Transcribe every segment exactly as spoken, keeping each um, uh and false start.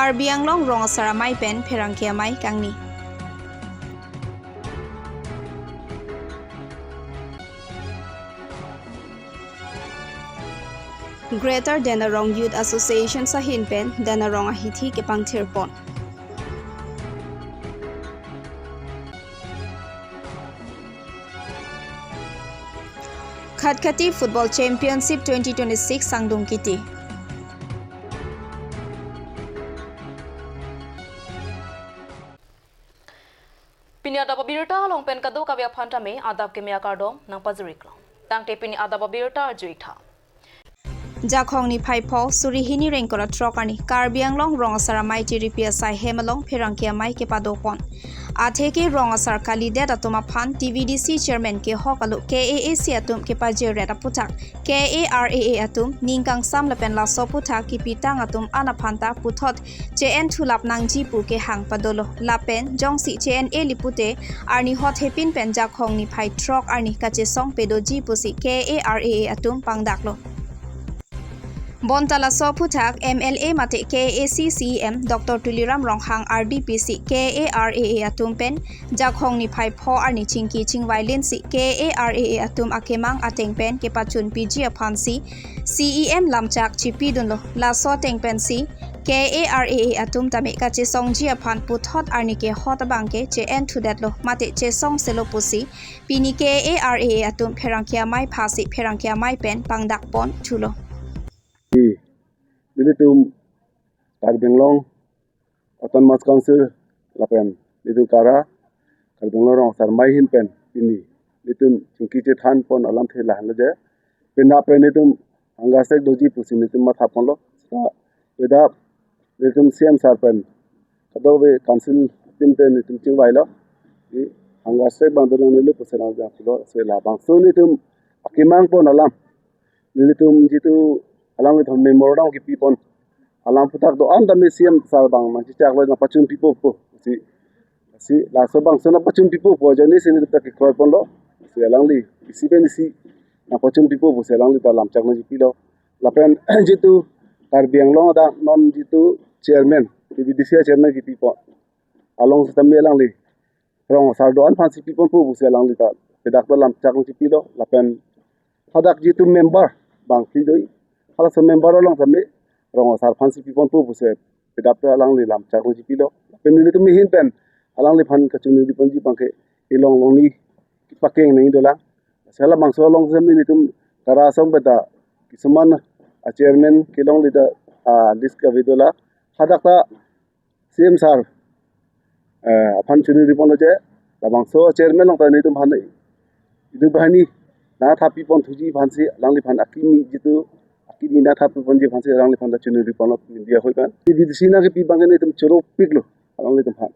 Karbi Anglong Rong Asar Amei pen Pherangke Amei kangni. Greater Denarong Youth Association ahin pen Denarong ahithi kepangthir pon. Khatkhati Football Championship twenty twenty-six sangdung kiti. Pini adap abirta along pen kadokave aphan tame adap keme akardom nangpajir-iklo. Tangte pini adap abirta arju-ik tha. Jakhong niphai pho suri hini ingkoi ra throk arni Karbi Anglong Rong Asar Amei Tiripi asai hem along Pherangke Amei kepado pon. Atheke rong asar kalidet atum aphan T V D C chairman kehok alo K A A C atum kepajirret aputhak K A R A A atum ning kangsam lapen laso aputhak kipitang atum an aphan ta puthot che-en thulap nangji pu kehang padolo. Lapen jongsi che-en-eli pute arni hot hepin pen Jakhong niphai throk arni kachesong pedoji pusi K A R A A atum pangdaklo. Bonta laso aputhak M L A mate K A A C C E M Doctor Tuliram Ronghang R D P si K A R A A atum pen Jakhong niphai pho arni chingki chingvai lin si K A R A A atum akemang ateng pen kepachun piji aphan si C E M lamchak chipidunlo. Laso ateng pen si K A R A A atum tame kachesongji aphan puthot arni kehot abangke che-en thudetlo mate chesong selo pusi pini K A R A A atum Pherangke Amei phasi Pherangke Amei pen pangdak pon thulo. Nelitum Karbi Anglong Autonomous Council lapen nelitum KARA, Karbi Anglong Rong Asar Amei ahin pen pini nelitum chingki chethan pon alamthe lahenlo je, penap pen nelitum hunger strike doji pusi nelitum matha ponlo. Seta penap nelitum C E M sir pen kadokave council atum pen nelitum chingvailo. Hunger strike abang donangnelo pusi nangjaklo. Lasi labangso nelitum akemang pon alam nelitum jitu alangliphan memorandum kipi pon alam aputhak do-an tame C E M sir abang nangchechaklo, nangpachun pipo pu. Lasi, lasi laso abangso nangpachun pipo pu ajoine si nelitum ta kekroi ponlo. Lasi alangli isi pen isi nangpachun pipo pusi alangli ta lamchak nangchipilo. Lapen jitu Karbi Anglong adang non jitu chairman, T V D C chairman kipi pon along sitame alangli rong asar do-an aphansi piponpo pusi alangli ta penap ta lamchak nangchipilo. Lapen hadak jitu member bangphli do-i, halaso member along tame rong asar aphansi piponpo pusi penap ta alangli lamchak nangchipilo. Lapen nelitum ahin pen alangliphan kachiningri ponji abangke ilong longni kepakeng nangji dolang. Lasi labangso along tame nelitum KARA asong pen ta kisuman a chairman kelongledet a list kave dolang. Hadak ta C E M sir, eh, aphan chiningri ponlo je, labangso chairman along ta nelitum aphan, itum banghini nangthapi pon thuji aphansi alangliphan akimi jitu, akimi nangthapi ponji aphansi alangliphan ta chiningri ponlo media ahoi pen. T V D C nangkipi abangke nelitum choropiklo alanglitum aphan.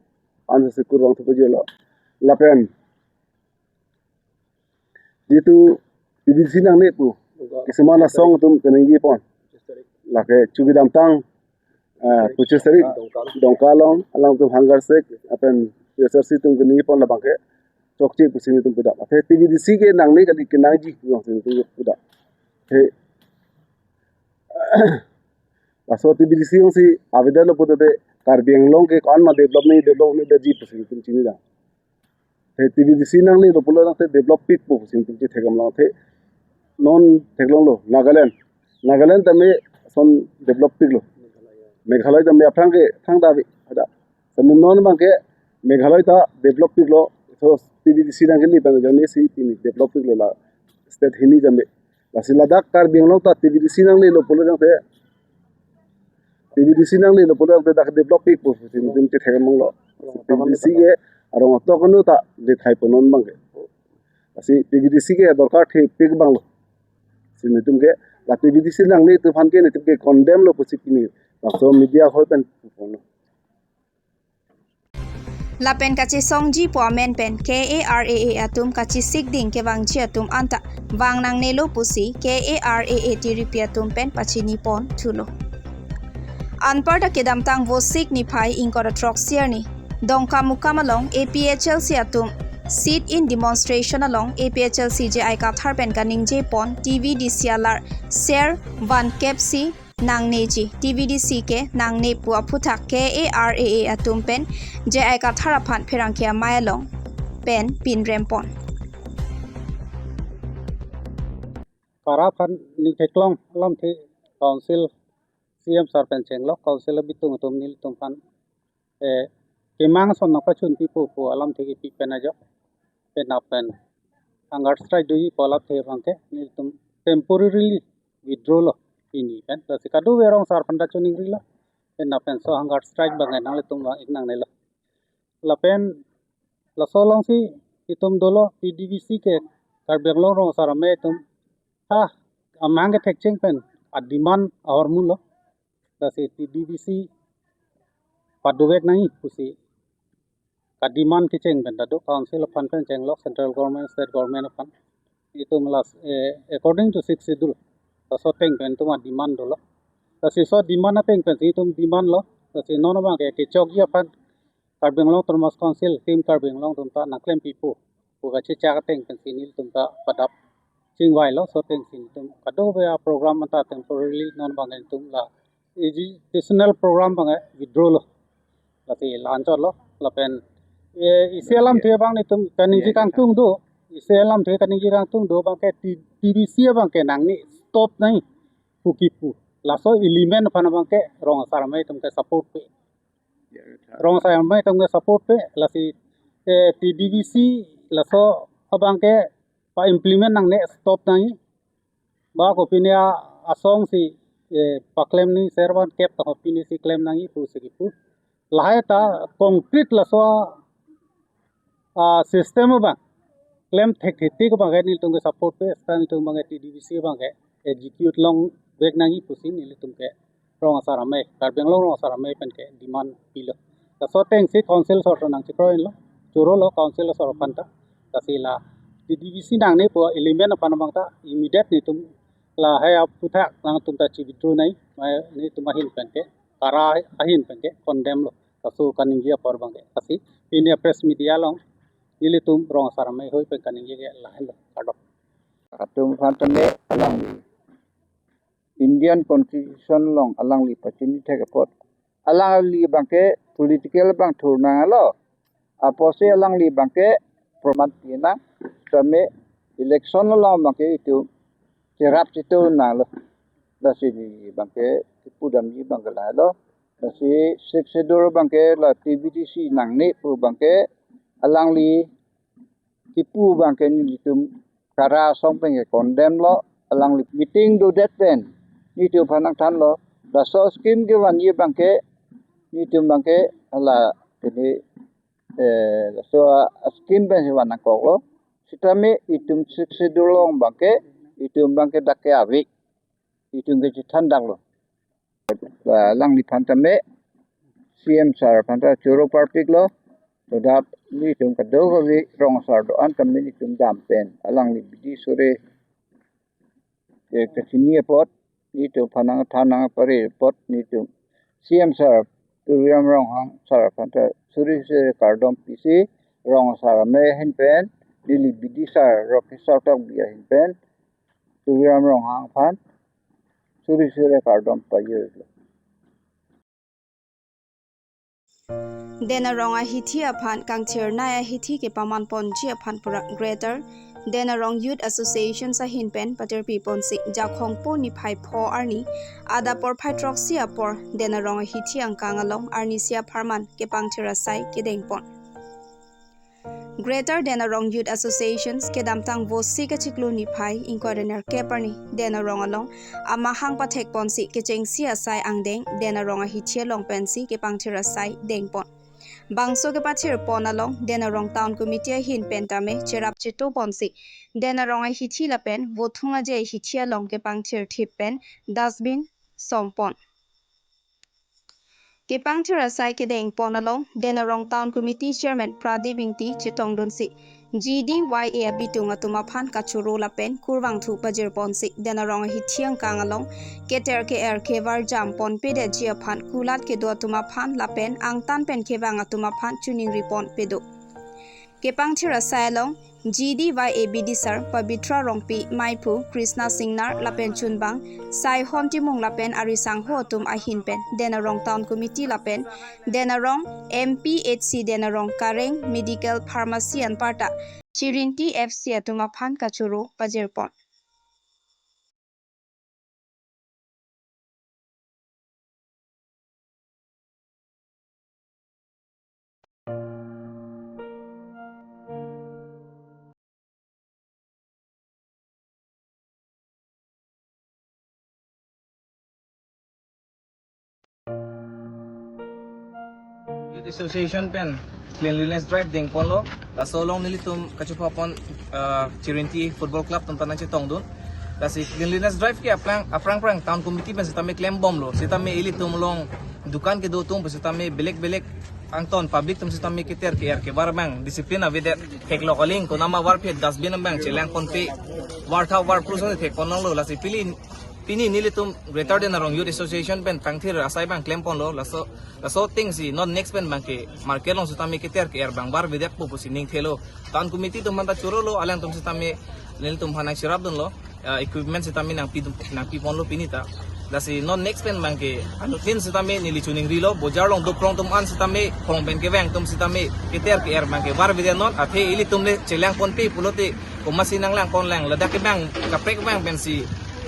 Ansa sekur bang thupo jelo. Lapen jitu T V D C nangne pu kisuman asong atum keningje pon. Lake chu kedamtang, eh, pochisrik Dongka along alangtum hunger strike lapen P S R C atum keningje pon labangke chokche pusi nelitum pudam. Athe T V D C ke nangne kali, kenangji pu abangsi nelitum pudam. Athe laso T V D C alongsi avedetlo pulote Karbi Anglong ke ko-an ma development, development ji pusi nelitum chinidam. Athe T V D C nangnelo pulo tangte develop pikpo pusi nelitum chethekdam lang. Athe non theklonglo Nagaland. Nagaland tame ason develop piklo. Meghalaya tame aphrang ke thangta ave hadak. Tame non abangke Meghalaya ta develop piklo. So T V D C nangkele pen ajoine si pini develop piklo la state hini tame. Lasi ladak Karbi Anglong ta T V D C nangnelo pulo tangte, T V D C nangnelo pulo tangte dak develop pikpo pusi nelitum chethekdam longlo. T V D C ke arong atok anu ta lethai pon non abangke. Lasi T V D C ke dorkar thepik abanglo. Si nelitum ke la T V D C nangne atum aphan ke nelitum ke condemn lo pusi pini laso media ahoi pen ponlo. Lapen kachesongji pu amen pen K A R A A atum kachesik ding kevangji atum anta vang nangnelo pusi K A R A A Tiripi atum pen pachini pon thulo. Anparta kedamtang Vosik niphai ingkoi ra throksi arni Dongkamukam along A P H L C atum sit-in demonstration along A P H L C J I Kathar pen kaningje pon T V D C alar ser van kep si nangneji, T V D C ke nangne pu aphuthak K A R A A atum pen J I Kathar aphan pherangke amei along pen pinrem pon. Kara aphan ning theklong alamthe council C M sir pen chenglok, council abitung atum nelitum aphan, eh, kemang ason nangpachun pipo pu alamthe kepi pen ajok, penap pen hunger strike doji pu alamthe abangke nelitum temporarily withdraw lo pini pen. Lasi kadokave rong sar aphan ta choningrilo, penap penso hunger strike abangke nanglitum vang-ik nangnelo. Lapen laso alongsi itum dolo, T D V C ke Karbi Anglong rong asar amei atum ha amahang kethekcheng pen ademand ahormu lo. Lasi T D V C padovek nangji pusi kademand kecheng pen ta do, council aphan pen chenglok, central government, state government aphan. Itum last, eh, according to sixth schedule, laso ateng pen itum ademand dolo. Lasi laso demand ateng pensi itum demand lo. Lasi non abangke kechokji aphan Karbi Anglong Autonomous Council, Team Karbi Anglong atum ta nangklem pipo pu kachechak ateng pensi nelitum ta padap chingvailo. Laso atengsi nelitum kadokave aprogram anta temporarily non abangke nelitum la educational program abangke withdraw lo. Lasi la anchot lo. Lapen, eh, isi alamthe abang nelitum kaningje kangtung do. Isi alamthe kaningje kangtung do abangke T-, T D V C abangke nangne stop nangji pu kipu. Laso element aphan abangke rong asar amei atum ke support pe. Rong asar amei atum ke support pe, lasi, eh, T D V C laso abangke pa-implement nangne stop nangji. Ba kopine a-, asongsi, eh, paklem nangji, servan kep ta kopinesi klem nangji pusi kipu. Lahai ta concrete laso a, a, system abang klem thekthetik abangke nelitum ke support pe, seta nelitum abangke T D V C abangke execute longvek nangji pusi nelitum ke rong asar amei, Karbi Anglong rong asar amei pen ke demand pilo. Laso atengsi council asor nangchekroilo, chorolo council asor aphan ta. Lasi la T D V C nangne pu element aphan abang ta immediate nelitum lahai aphuthak nangtum ta chi-withdraw nangji, mai nelitum ahin pen ke, kara ahin pen ke condemn lo. Laso kaningje apor abangke. Lasi pini press media along nelitum rong asar amei ahoi pen kaningje ke lahenlo, kardom. Atum aphan tame alangli Indian Constitution along alangli pachini thek apot, alangli abangke political abang thur nanglo. Apotsi alangli abangke proman pi nang, tame election along abangke itum cherap chetu nanglo. Lasi abangke kipudamji abangke lahelo. Lasi sixth schedule abangke la T V D C nangne pu abangke alangli kipu abangke nelitum kara asong pen ke condemn lo, alangli meeting dodet pen nelitum aphan nangthanlo. Laso scheme kevanji abangke nelitum abangke hala tini, eh, laso a-scheme pensi van nangkoklo. Sitame itum sixth schedule along abangke itum abangke dak ke ave, itum ke chethan daklo. La alangliphan tame C M sir aphan ta choro parpiklo. Ladak nelitum kadokave rong asar do-an tame nelitum dam pen alangli bidi sore, eh, kachini apot, nelitum aphan nangthan nangpare apot nelitum C M sir Tuliram Ronghang sir aphan ta suri suri kardom pisi rong asar amei ahin pen, neli bidi sir Rocky Sartokbi ahin pen Tuliram Ronghang aphan suri suri kardom pajirlo. Denarong ahithi aphan kangthirnei ahithi kepaman ponji aphan pura Greater Denarong Youth Association ahin pen patirpi ponsi Jakhong po niphai pho arni adap porphai throksi apor Denarong ahithi angkang along arnisi apharman kepangthir asai kedeng pon. Greater Denarong Youth Association kedamtang Vosi kachiklo niphai ingkoi ra nerkep arni Denarong along amahang pathek ponsi kechengsi asai angdeng Denarong ahithi along pensi kepangthir asai deng pon. Bangso kepathir pon along Denarong Town Committee ahin pen tame cherap chetu ponsi Denarong ahithi lapen Vothung Aje ahithi along kepangthir thip pen dustbin som pon. Kepangthir asai kedeng pon along Denarong Town Committee Chairman Pradip Ingti chetongdunsi G D Y A abitung atum aphan kachoro lapen kurvangthu pajir ponsi Denarong ahithi angkang along keter ke-er kevar jam ponpedetji aphan kulat kedo atum aphan lapen angtan pen kevang atum aphan choningri ponpedo. Kepangthir asai along G D Y A B D sir Pabitra Rongpi, Maiphu Krishna Singnar lapen chunbang Saihon Timung lapen arisangho atum ahin pen Denarong Town Committee lapen Denarong M P H C, Denarong Kareng Medical Pharmacy anparta Chirinti F C atum aphan kachoro pajirpon. Youth Association pen cleanliness drive dengponlo. Laso along nelitum kachupapon, ah, Chirinti Football Club atum ta nangchetongdun. Lasi cleanliness drive ke aphrang, aphrang aphrang town committee pen sitame klembomlo. Sitame ilitum along dukan kedo atum pen sitame belek belek angton public atum sitame keter ke-er kevar abang discipline avedet, theklok aling konama varphet dustbin abang chelangponpe, vartha varphru asonsi thekponlonglo. Lasi pili pini nelitum Greater Denarong Youth Association pen pangthir asai abang klemponlo. Laso, laso atengsi non next pen abangke market along sitame keter ke-er abang varvedetpo pusi ningthelo. Town committee atum aphanta chorolo, alangtum sitame nelitum aphan nangcherapdunlo, ah, equipment sitame nangpi, nangpiponlo pini ta. Lasi non next pen abangke anuttin sitame neli choningrilo, bojar along doprong atum an sitame, khong pen kevang atum sitame keter ke-er abangke varvedet non, athe ilitum le chelangponpe pulote komatsi nanglangponlang, ladak kevang kaprek kevang pensi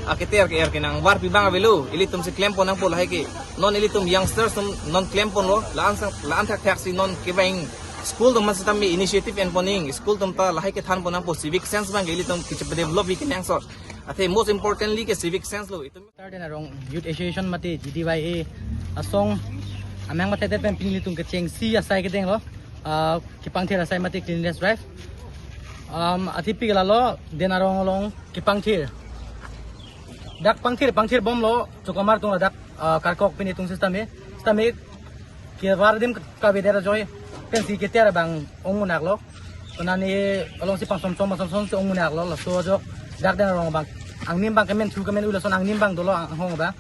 aketer ke-er ke nangvarpi abang avelo. Ilitum si klempon nangpo lahai ke. Non ilitum youngsters atum non klemponlo, la-an sang, la-an thakthak si non kevang school atum aphan sitame initiative enpon nang, school atum ta lahai kethanpon nangpo, civic sense abangke ilitum kechepadevelop-i kenangsot. Athe most importantly ke civic sense lo. Itum Greater Denarong Youth Association mate G D Y A asong amang mate det pen pini nelitum kechengsi asai kedenglo, ah, kepangthir asai mate cleanliness drive. Um, athe pik lalo Denarong along kepangthir. Dak pangthir, pangthirbomlo, chukamar atum ladak, ah, karkok pini atum sitame, sitame kevar adim kavedet ajoine pensi keter abang ongmunaklo. Konane alongsi pangchomchom, pangchomchomsi ongmunaklo. Laso ajok dak Denarong abang angnim abang kementhu kemen-u lason angnim abang dolo anghong abang.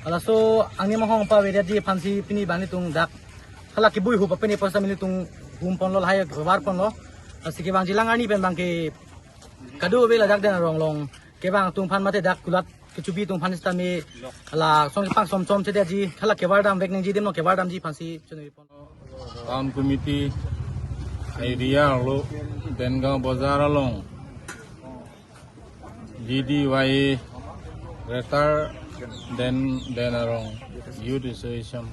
Laso angnim anghong pavedetji aphansi pini abang nelitum dak hala kebui hup apini apotsi nelitum humponlo, lahai varponlo. Lasi kevangji alang arni pen abangke kadokave ladak Denarong along kevang atum aphan mate dak kulat kechubi atum aphan sitame hala asong kepangchomchomchedetji, hala kevardam vek nangji adim along kevardamji aphansi choningri pon. Town Committee area arlo Dengaon Bazar along G D Y A Greater Den, Denarong Youth Association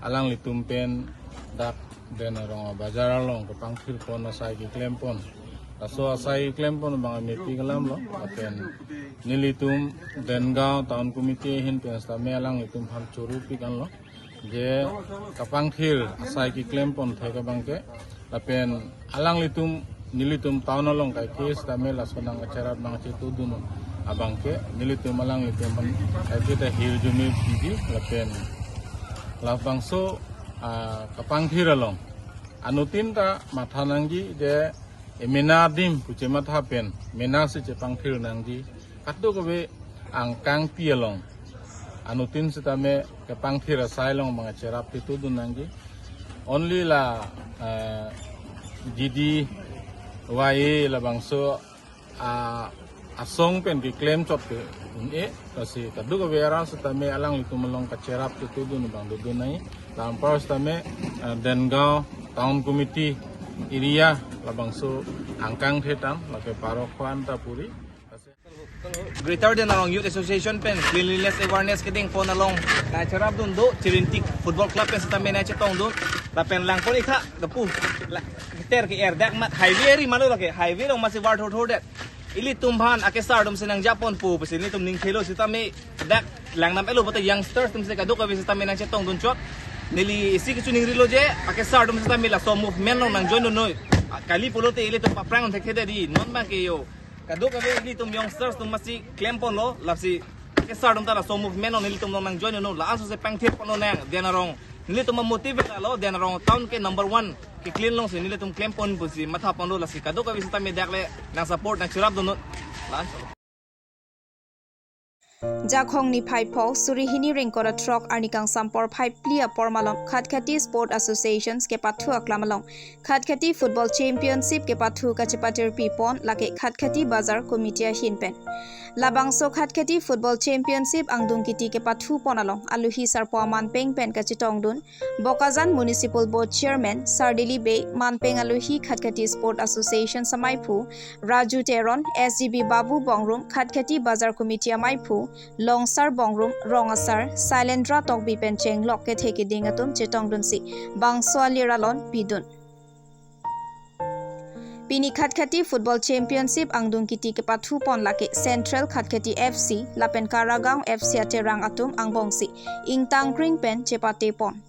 alanglitum pen dak Denarong Bazar along kepangthirpon asai keklempon. Laso asai keklempon abang amepik alamlo. Lapen nelitum Dengaon Town Committee ahin pen sitame alanglitum aphan choro pik anlo, je kepangthir asai keklempon thek abangke. Lapen alanglitum nelitum town along kaike sitame laso nangkacherap nangchetongdun abangke nelitum alanglitum aphan kaike ta hirjume piji. Lapen labangso, ah, kepangthir along anuttin ta matha nangji, je emena adim pu chematha pen mena si chepangthir nangji. Kadokave angkangpi along anuttin sitame kepangthir asai along abang cherap chetongdun nangji. Only la, eh, G D Y A labangso, ah, asong pen keklem chot ke un-e, lasi kadokave arat sitame alanglitum along kacherap chetongdun abang dodun nangji. La anpar sitame, eh, Dengaon Town Committee area labangso angkangthe tang, lake parok ko-an ta puri. Greater Denarong Youth Association pen cleanliness awareness kedengpon along nangcherapdun do, Chirinti Football Club pen sitame nangchetongdun. Lapen langpon-ik tha, lapu, la, keter ke-er dak mat highway ri malo lake, highway along masi var thorthordet. Ilitum aphan akesar atumsi nangjaponpo pusi nelitum ningthelo sitame dak langdam-etlo pulote youngsters atumsi kadokave sitame nangchetongdun chot. Neli isi kechoningrilo je akesar atum sitame laso movement along nangjoin dunnoi. Kali pulote ilitum paphrang thekthedetji, non abangke yo. Kadokave ilitum youngsters atum masi klemponlo, lasi akesar atum ta laso movement along nelitum along nangjoin dunnon, la-an asonsi pangthirponlonang Denarong. Nelitum amotive lalo, Denarong town ke number one ke-clean longsi nelitum klempon pusi mathaponlo, lasi kadokave sitame dak le nangsupport nangcherapdunnon. La-an. Jakhong niphai pho, suri hini ring kora throk, arni kangsam porphai phli apor malom Khatkhati Sport Associations kepathu aklam along Khatkhati Football Championship kepathu kachepatirpi pon lake Khatkhati Bazar Committee ahin pen. Labangso Khatkhati Football Championship angdung kiti kepathu pon along aluhi sarpo aman peng pen kachetongdun Bokajan Municipal Board Chairman Sardili Bey, manpeng aluhi Khatkhati Sport Association amaiphu Raju Teron, S G B Babu Bongrum, Khatkhati Bazar Committee amaiphu Longsar Bongrum, Rong Asar Sailendra Tokbi pen chenglok kethe keding atum chetongdunsi bangso alir alon pidun. Pini Khatkhati Football Championship angdung kiti kepathu pon lake Central Khatkhati F C lapen Karagaon F C aterang atum angbongsi ingtang kring pen chepate pon.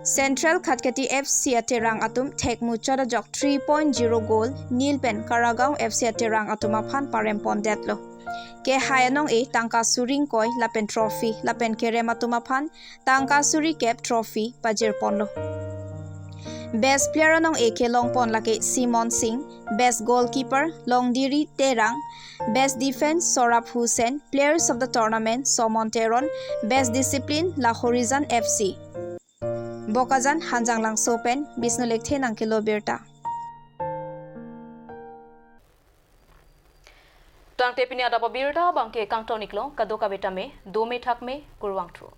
Central Khatkhati F C aterang atum thekmuchot ajok three point zero goal nil pen Karagaon F C aterang atum aphan parem pondetlo. Kehai anong-e tangka suri ingkoi lapen trophy lapen kerem atum aphan tangka suri kep trophy pajir ponlo. Best player anong-e kelong pon lake Simon Singh, best goalkeeper Longdiri Terang, best defense Sorab Hussain, players of the tournament Somon Teron, best discipline la Horizon F C. Bokajan Hanjanglangso pen Bisnu Lekthe nangkelo birta. Tangte pini adap abirta abangke kangton iklo, kadokave tame dome thakme, kurvangthu.